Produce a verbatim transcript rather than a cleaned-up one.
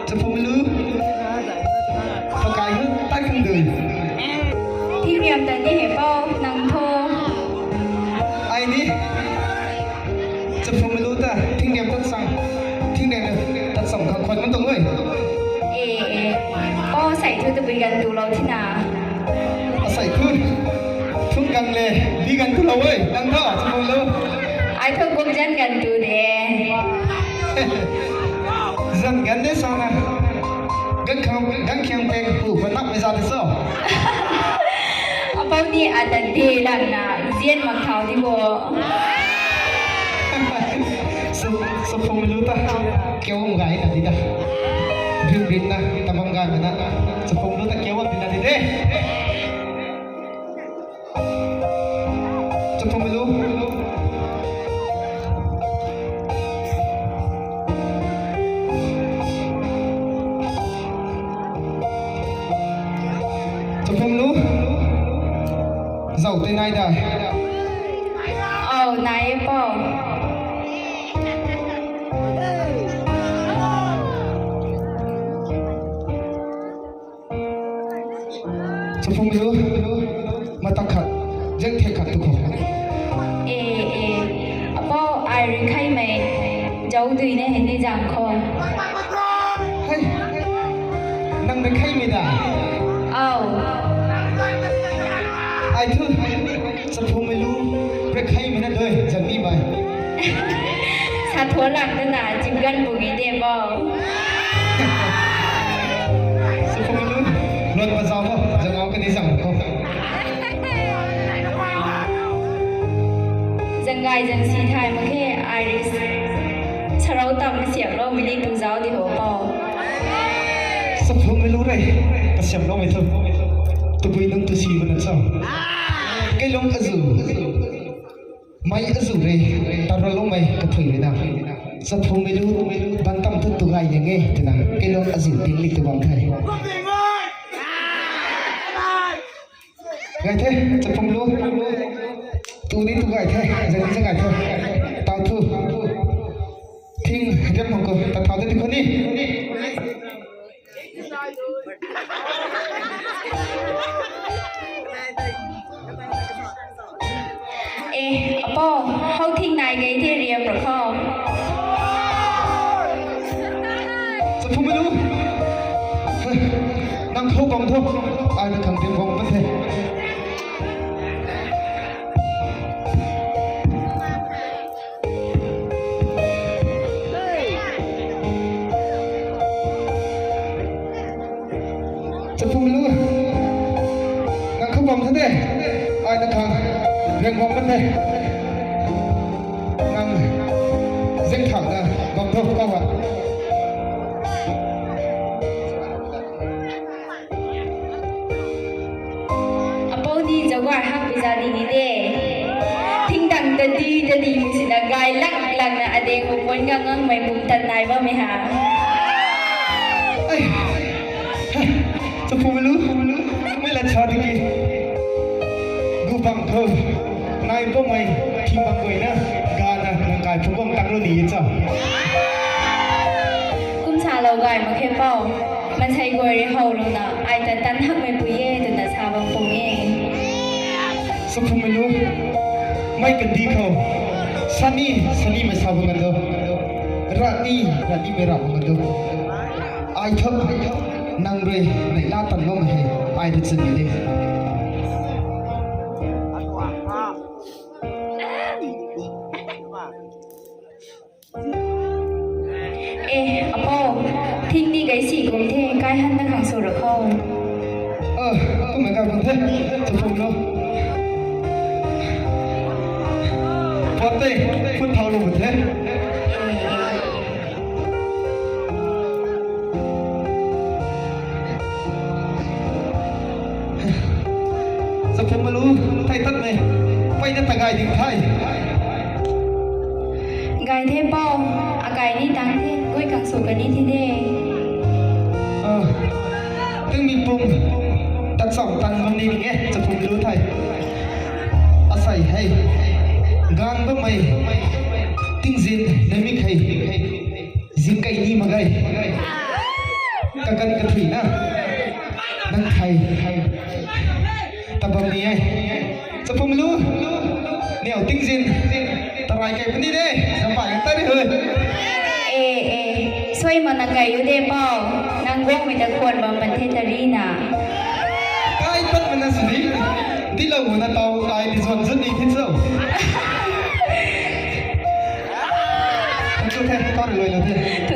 Chaphumilu. Pakai hu tai khang dui. Thingriam ta ni he pou nang tho. Ai ni. Chaphumilu ta thingriam ta sang. Thingriam ta sang khang khwan man tuang oi. E, e. Pou sai thu ta bui gan tu lou thina. Asai thu. Thung gang le, bi gan tu lou oi. Nang tho, Chaphumilu. Ai thu gum zan gan tu de. Zan gan de sana. Gan khang, gan khiang peng hu, ban nak me za de so. Apou ni ata de lang na, zian mak thau di bo. Sa, Chaphumilu ta, kiu gay na di da. Rin rin na, tabam gay na. Chaphumilu ta kiu di na di de. Chaphumilu. Chaphumilu. Zau tei nai da. Au, nai e pou. Chaphumilu, matak khat, zang thek khat tu khou. E, e, apou ai rui khaimei, zau dui na hei ni zang khou. Hei, nang rui khaimei da? Au. Ai thu, Chaphumilu, rui khaimei na dui, zang ni bai. Sa thuan lak ta na, chim gan bu nge de bo. Chaphumilu, luan pa zau ho, zangau kani zang ho. Zanggay zan si thay mak khe, Iris. Sarou tam kasiamlou mei ni tu zau di ho pou. Chaphumilu rui, kasiamlou mei thu. Tabui nunc tu si bana cho. Kailung azu. Mei azu rui, taralou mei kathui rui na. Chaphumilu, ban tam thu tu gay yang e, twna. Kailung azu ting li tu bam the. Gay the, Chaphumilu. Tu ni tu gay the, zan ni zan gay the. Tau thu. Thing, riam hong ko, ta thau de di khou ni. E, apou, hou thing nai gay the riam ra khou. Chaphumilu. Nang khou bam tho, ai na khang riam bam pat the. Chaphumilu, nang khou bam the de, ai na khang riam bam pat the. Nang zing thau na bam tho khou a. Apou ni zauc gay hak pui za di ni de. Thingtang ta di ta di mu sina gay lak lak na adeng mu puan gang ngang mei bum tat nai bam mei ha. Ai, Chaphumilu, mei lat sa di ki. Gu bang tho, nai bam mei, thing bang guay na, ga na, nang kai phu bam tang lou ni ye cha. Kum sa lou gay mak khe pou. Mansei guay rui how lou na, ai ta tan hak mei pui e, twna sa bam pung e. Chaphumilu, mei kadi khou, sani, sani mei sa bam kan do. Rani, rani mei ra bam kan do. Ai thu, nang rui, mei la tan bam mei hei, ai rui chun mei de. E, apou, thing ni gay si kum the, kai han na khang sw ra khou. Ah, kum mei kai kum the, Chaphumilu. Puat tei, phut thau lou kum the. Chaphumilu, thei tat mei, pei na ta gay ding the. Gay the pou, agay ni tang the, gui kang sw kani thi de. Ah, tingmei pum, tat cham tan bam ni ding e, Chaphumilu thei. Asei hei, gang bammei, tingzin, namik hei. Zing kai ni mak ge. Kan kathui na. Nang thei. Tabam ni e. Chapum lu. Niau tingzin. Tarai kai puni de. Sampai ka tari hui. E, e. Sui mana kai yu de pau. Nang guangmei ta kuan bam pan the tari na. Kai pat mana sini. Di lo mana tau kai di zon zun ni thin so. Thank you, thank you, tau rui loi lo the.